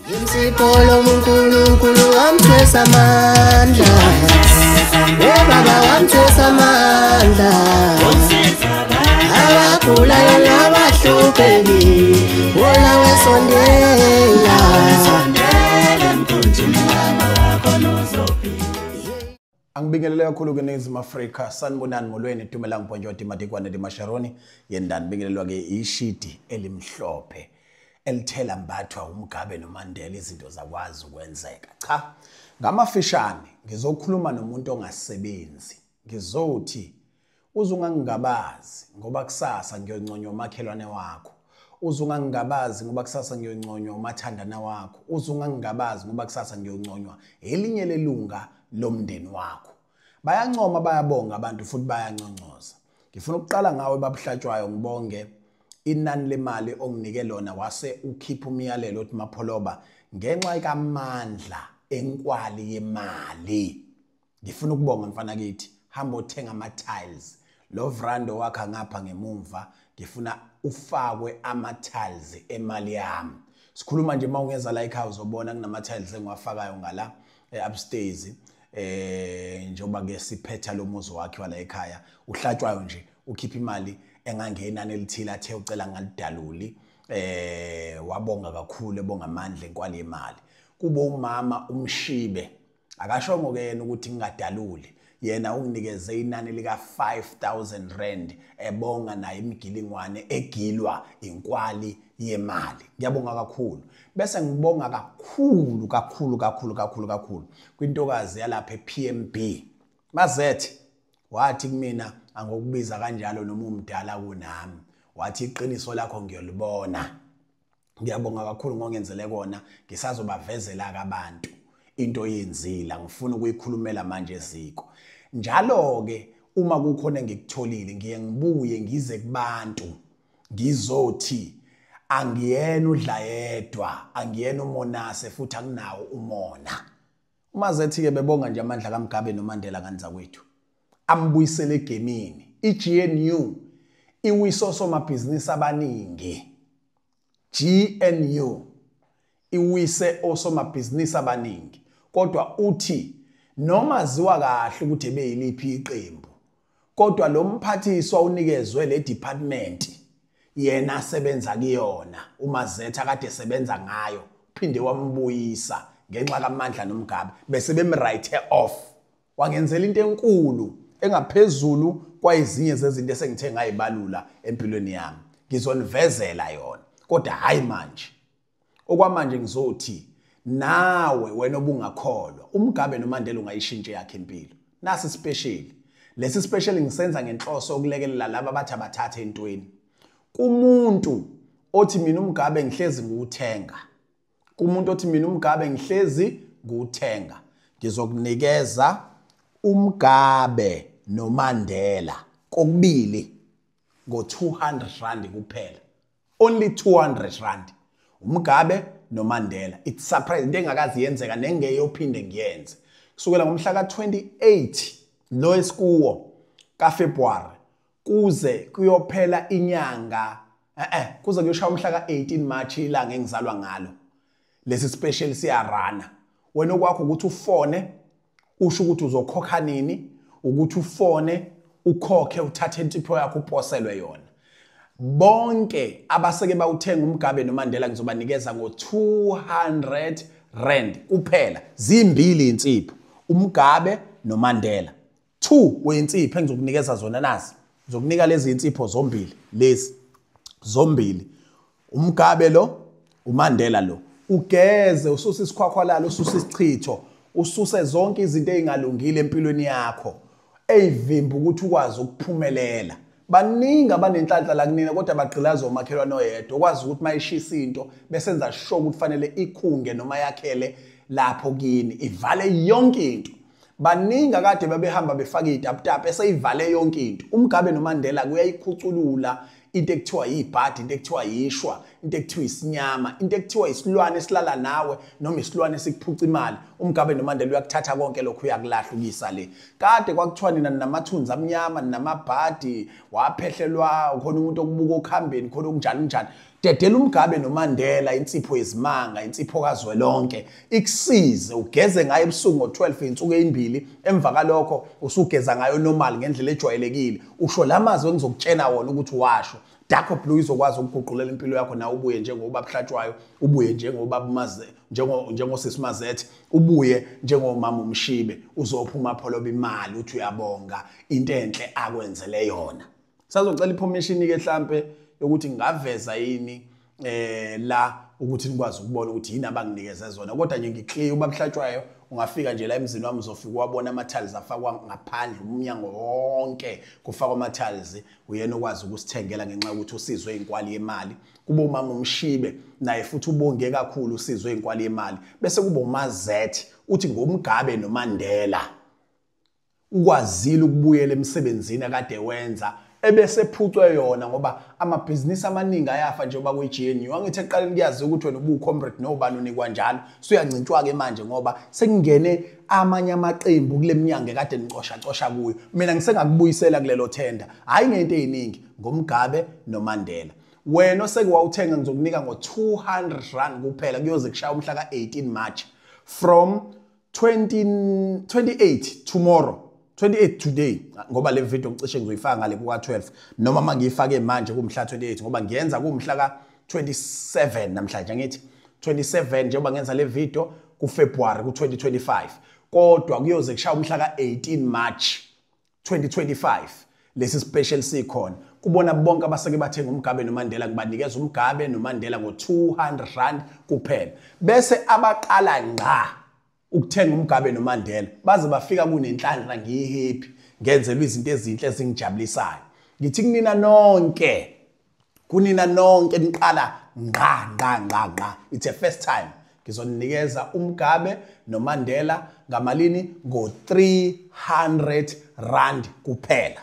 Insipho uNkulunkulu wamthwesa amandla. Baba wamthwesa amandla. Abagulayo nabahluphekile, wona wesondela. Angibingelele kakhulu ke Ningizimu Afrika. Sanibonani, molweni, Dumelang, Bonjour, Madikwane, Dimasharoni. Yendani bingelelwa ke ishidi elimhlophe elithela mbathwa uMugabe noMandela, izinto zakwazi ukwenzeka. Cha, ngamafishane ngizokhuluma nomuntu ongasebenzi. Ngizothi uzungangingabazi ngoba kusasa ngiyonconywa umakhelwane wakho. Uzungangingabazi ngoba kusasa ngiyonconywa umathandana wakho. Uzungangingabazi ngoba kusasa ngiyonconywa elinye lelunga lomndeni wakho. Bayancoma, bayabonga abantu futhi bayanconcoza. Ngifuna ukuqala ngawe babuhlatshwayo, ngibonge inani lemali onginike lona wase ukhipha umyalelo othi Mapholoba ngenxa kamandla enkwali yemali. Ngifuna ukubonga mfana kithi, hamba othenga ama tiles. Lo vrando wakha ngapha ngemumva ngifuna ufakwe ama tiles emali yami. Sikhuluma nje uma ungeza la ekhaya uzobona kunama tiles engiwafakayo ngala upstairs. Njengoba ke siphetha lo muzi wakhe wala ekhaya, uhlatshwayo nje ukhipha imali engangenani elithile athe ucela ngalidaluli. Wabonga kakhulu, ebonga amandla enkwali yemali. Kubo umama umshibe akashongo ke yena ukuthi ngingadaluli, yena unginikeze inani lika 5000 rand ebonga naye imigilingwane egilwa inkwali yemali. Ngiyabonga kakhulu. Bese ngibonga kakhulu kakhulu kakhulu kakhulu kakhulu kwintokazi yalapha ePMB Mazethe. Wathi kumina angokubiza kanjalo noma umdala kunami, wathi iqiniso lakho ngiyolibona. Ngiyabonga kakhulu ngongenzele kona, ngisazobavezela abantu into yenzila, ngifuna ukuyikhulumela manje eziko. Njalo ke uma kukhona engikutholile ngiye ngibuye ngize kubantu ngizothi angiyena udla yedwa, angiyena umonase futhi anginawo umona. Umazethi ke bebonga nje amandla kaMugabe noMandela kanza kwethu, ambuyisele egemini. iGNU iwiso somabhizinisi abaningi. GNU iwise osomabhizinisi abaningi, kodwa uthi noma ziwa kahle ukuthi ebeyiliphi iqembu, kodwa lo mphathiswa unikezwe le department yena asebenza kuyona, uMazetha kade sebenza ngayo, phinde wambuyisa ngenxa kaMandla noMugabe, bese bemwrite off. Wangenzela into enkulu engaphezulu kwayezinye zezinto esengithe ngayibalula empilweni yami. Ngizonivezela yona, kodwa hayi manje. Okwamanje ngizothi nawe wena obungakholwa uMugabe noMandela ungayishintsha yakhe impilo. Nasi special. Lesi special ngisenza ngenhloso yokulekelela laba abathi abathathe entweni. Kumuntu othi mina uMugabe ngihlezi ngiwuthenga, kumuntu othi mina uMugabe ngihlezi ngiwuthenga, ngizokunikeza uMugabe noMandela kokubili ngo-200 rand kuphela. Only 200 rand. uMugabe noMandela. It's surprise, into engakazi yenzeka nengeyophinde ngiyenze. Kusukela ngomhla ka-28 lo esikuwo kaFebruary kuze kuyophela inyanga, kuze kuyoshaya umhla ka-18 March, ilanga engizalwa ngalo. Lesi special siyarana. Wena okwakho ukuthi ufone usho ukuthi uzokhokha nini, ukuthi ufone ukhokhe uthathe insipho yakho uposelwe yona. Bonke abaseke bawuthenga uMugabe noMandela ngizobanikeza ngo-200 rand kuphela. Zimbili insipho, uMugabe noMandela. 2 wensipho engizokunikeza zona nazi. Ngizokunika lezi insipho zombili, lezi zombili. uMugabe lo, uMandela lo. Ugeze, ususe isikhwakhwalala, ususe isichitho, ususe zonke izinto ezingalungile empilweni yakho eyivimba ukuthi ukwazi ukuphumelela. Baningi abanenhlanhla la kunina kodwa bagqilaza umakhelwane oyedwa okwazi ukuthi mayishisa into besenza sure ukuthi fanele ikhunge noma yakhele lapho kini, ivale yonke into. Baningi akade babehamba befaka idaptap eseyivale yonke into. UMugabe noMandela kuyayikhuculula Into ekuthiwa yibhadi, into ekuthiwa yishwa, into ekuthiwa isinyama, into ekuthiwa isilwane esilala nawe noma isilwane esikuphuca imali, uMgabe noMandela uyakuthatha konke lokhu, uyakulahlukisa le. Kade kwakuthiwa nina namathunzi amnyama, ninamabhadi, waphehlelwa khona umuntu okubuka okuhambeni khona okunjani njani. Dedela uMgabe noMandela, insipho yezimanga, insipho kazwelonke, ikusize ugeze ngayo ebusuku ngo-12 insuku ezimbili. Emva kalokho usugeza ngayo normal ngendlela ejwayelekile. Usho lamazwi engizokutshena wona ukuthi washo. Dark Blue izokwazi ukuguqulela impilo yakho, nawe ubuye njengoba buhlatshwayo, ubuye njengoba bumaze, njengosisi Mazethe, ubuye njengomama uMshibe, uzophuma pholoba imali uthi uyabonga into enhle akwenzele yona. Sazocela ipermission ke mhlambe yokuthi ngingaveza yini la ukuthi nikwazi ukubona ukuthi yini abanginikeze zona, kodwa nje ngiclear ubabuhlatshwayo. Ungafika nje la emzini wami uzofika wabona ama-tiles afakwa ngaphandle, umnyango wonke kufakwa ama-tiles. Uyena okwazi ukusithengela ngenxa yokuthi usizwe inkwali yemali. Kuba umama uMshibe naye futhi ubonge kakhulu, usizwe inkwali yemali. Bese kuba uMazethe, uthi ngoMgabe noMandela ukwazile ukubuyela emsebenzini akade wenza ebese phucwe yona, ngoba amabhizinisi amaningi ayafa njengoba kuyi-GNU. Angithi ekuqaleni kuyaziwa ukuthi wena ubuwu-comrade nobani unikwa njalo, suyancintshwa-ke manje ngoba sekungene amanye amaqembu kule minyango ekade nicoshacosha kuyo. Mina ngisengakubuyisela kulelo thenda, hhayi ngento ey'ningi, ngoMgabe noMandela. Wena oseke wawuthenga ngizokunika ngo-200 rand kuphela, kuyoze kushaya umhla ka-18 March from 28 tomorrow, 28 today, ngoba le video ngicishe ngizoyifaka ngale kuka-12, noma uma ngiyifake manje kumhla 28, ngoba ngiyenza kumhla ka-27 namhlanje, angithi 27 njengoba ngenza le video kuFebruary ku-2025, kodwa kuyoze kushaya umhla ka-18 March 2025 lesi special sikhona. Kubona bonke abaseke bathenga uMgabe noMandela, ngibanikeza uMgabe noMandela ngo-200 rand kuphela. Bese abaqala ngqa ukuthenga uMgabe noMandela baze bafika kunenhlanhla, ngiyihappy, ngenzelwe izinto ezinhle ezingijabulisayo. Ngithi kunina nonke, kunina nonke niqala ngqa ngqa ngqa ngqa, it's a first time, ngizonikeza uMgabe noMandela ngamalini? Ngo-300 rand kuphela.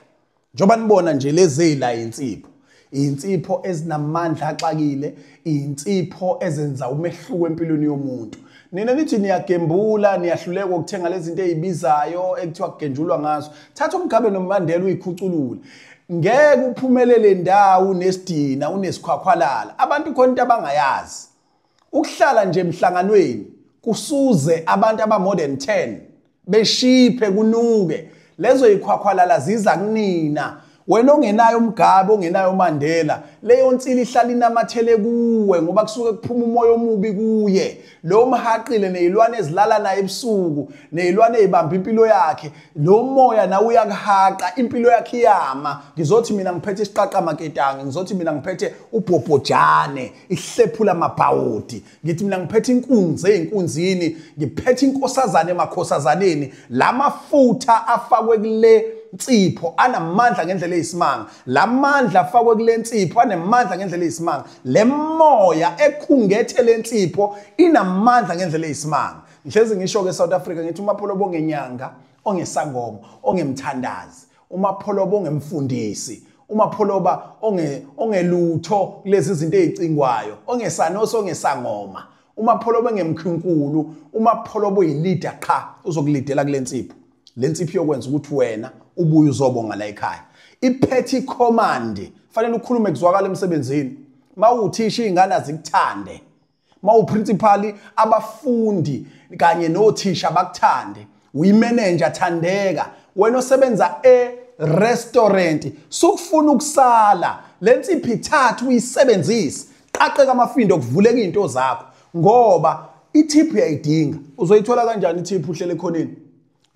Njengoba nibona nje lezi la insipho, insipho ezinamandla axakile, insipho ezenza umehluko empilweni yomuntu. Nina nithi niyagembula, niyahluleka ukuthenga lezi zinto ezibizayo ekuthiwa kugenjulwa ngazo. Thatha uMgabe noMandela uyikhuculule. Ngeke uphumelele ndawo nesidina, unesikhwakhwalala. Abantu khona into abangayazi. Ukuhlala nje emhlanganweni kusuze abantu aba more than 10 beshiphe kunuke. Lezo yikhwakhwalala ziza kunina. Wena ongenayo uMgabe, ongenayo uMandela, leyo nsili ihlala inamathele kuwe ngoba kusuke kuphuma umoya omubi kuye. Lo mhaqile nezilwane ezilala naye ebusuku, nezilwane ezibamba impilo yakhe, lo moya nawe uyakuhaqa, impilo yakhe iyama. Ngizothi mina ngiphethe isiqaqa maketange, ngizothi mina ngiphethe ubhobhojane, ihlephula amabhawodi, ngithi mina ngiphethe inkunzi eyinkunzini, ngiphethe inkosazane emakhosazaneni. Lamafutha afakwe kule insipho anamandla ngendlela eyisimanga, lamandla afakwe kule nsipho anemandla ngendlela eyisimanga, le moya ekhungethe le nsipho inamandla ngendlela eyisimanga. Ngihlezi ngisho ke South Africa ngithi uMapholoba ongenyanga, ongesangoma, ongemthandazi, uMapholoba ongemfundisi, uMapholoba ongelutho kulezi zinto ezicingwayo, ongesanoso, ongesangoma, uMapholoba ongemkhinkulu, uMapholoba oyileader qha, uzokulidela kule nsipho. Le nsipho yokwenza ukuthi wena ubuye uzobonga la ekhaya. Iphethe command, fanele ukhulume kuzwakala emsebenzini. Mawuthisha izingane azikuthande, mawuprincipal abafundi kanye nothisha bakuthande, uyimanager thandeka, wena osebenza e-restaurant sukufuna ukusala, le nsipho ithathu uyisebenzise, qaqeka amafindo kuvuleka izinto zakho, ngoba ithip uyayidinga. Uzoyithola kanjani ithip uhlele ekhoneni?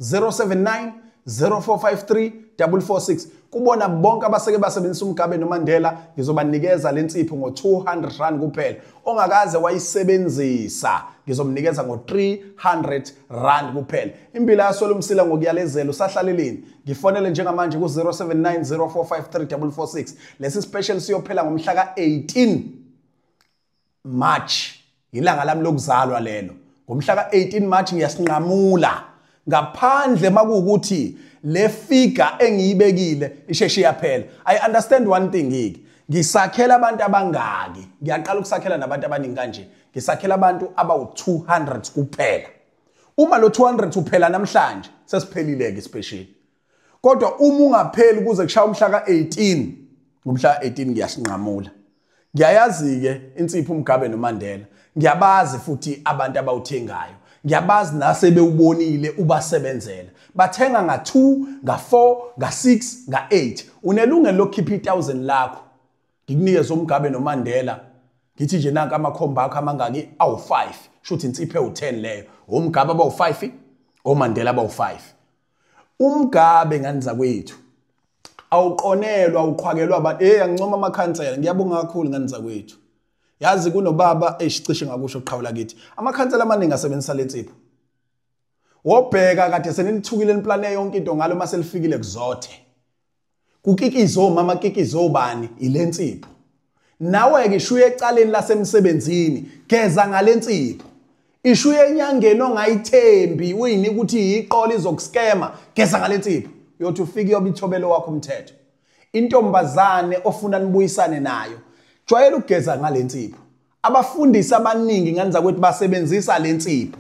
079 0453 446. Kubona bonke abaseke basebenzisa uMgabe noMandela, ngizobanikeza le nsipho ngo-200 rand kuphela. Ongakaze wayisebenzisa ngizomnikeza ngo-300 rand kuphela. Impilo yaswela umsila ngokuyalezela, usahlaleleni? Ngifonele njengamanje ku-079 0453 446. Lesi special siyophela ngomhla ka-18 March, ilanga lami lokuzalwa lelo. Ngomhla ka-18 March ngiyasinqamula, ngaphandle makuwukuthi le figure engiyibekile isheshe iyaphela. I understand one thing ke, Ngisakhela abantu abangaki? Ngiyaqala ukusakhela nabantu abaningi kanje. Ngisakhela abantu abawu-200 kuphela. Uma lo 200 uphela namhlanje, sesiphelile-ke isipesheli. Kodwa uma ungapheli kuze kushaya umhla ka-18, ngomhla ka-18 ngiyasinqamula. Ngiyayazi-ke insipho uMugabe noMandela. Ngiyabazi futhi abantu abawuthengayo. Ngiyabazi nasebewubonile ubasebenzela. Bathenga nga-2, nga-4, nga-6, nga-8. Unelungelo lokukhipha i-1000 lakho. Ngikunikeze uMugabe noMandela. Ngithi nje nanka amakhomba akho amangaki awu-5. Shuthi insipho ewu-10 leyo. OMugabe abawu-5, oMandela abawu-5. UMugabe ngani zakwethu awuqonelwa, awuqhwakelwa abantu. Hey, angincoma amakhansela, ngiyabonga kakhulu ngani zakwethu. Yazi kunobaba eshicishe ngakusho qhawula kithi. Amakhansela amaningi asebenzisa lensipho. Wobheka kade senilithukile niplane yonke into ngalo mase lifikile kuzothe. Kukikizo omama, kikizo obani ilensipho. Nawe ke ishuye ecaleni lasemsebenzini, geza ngalensipho. Ishuye enyangeni ongayithembi, uyinika ukuthi iqola izokuskema, geza ngalensipho. Uyothi ufike uyobe ithobelo wakho umthetho. Intombazane ofuna nibuyisane nayo, jwayela ukugeza ngalensipho. Abafundisi abaningi ngani zakwethu basebenzisa lensipho.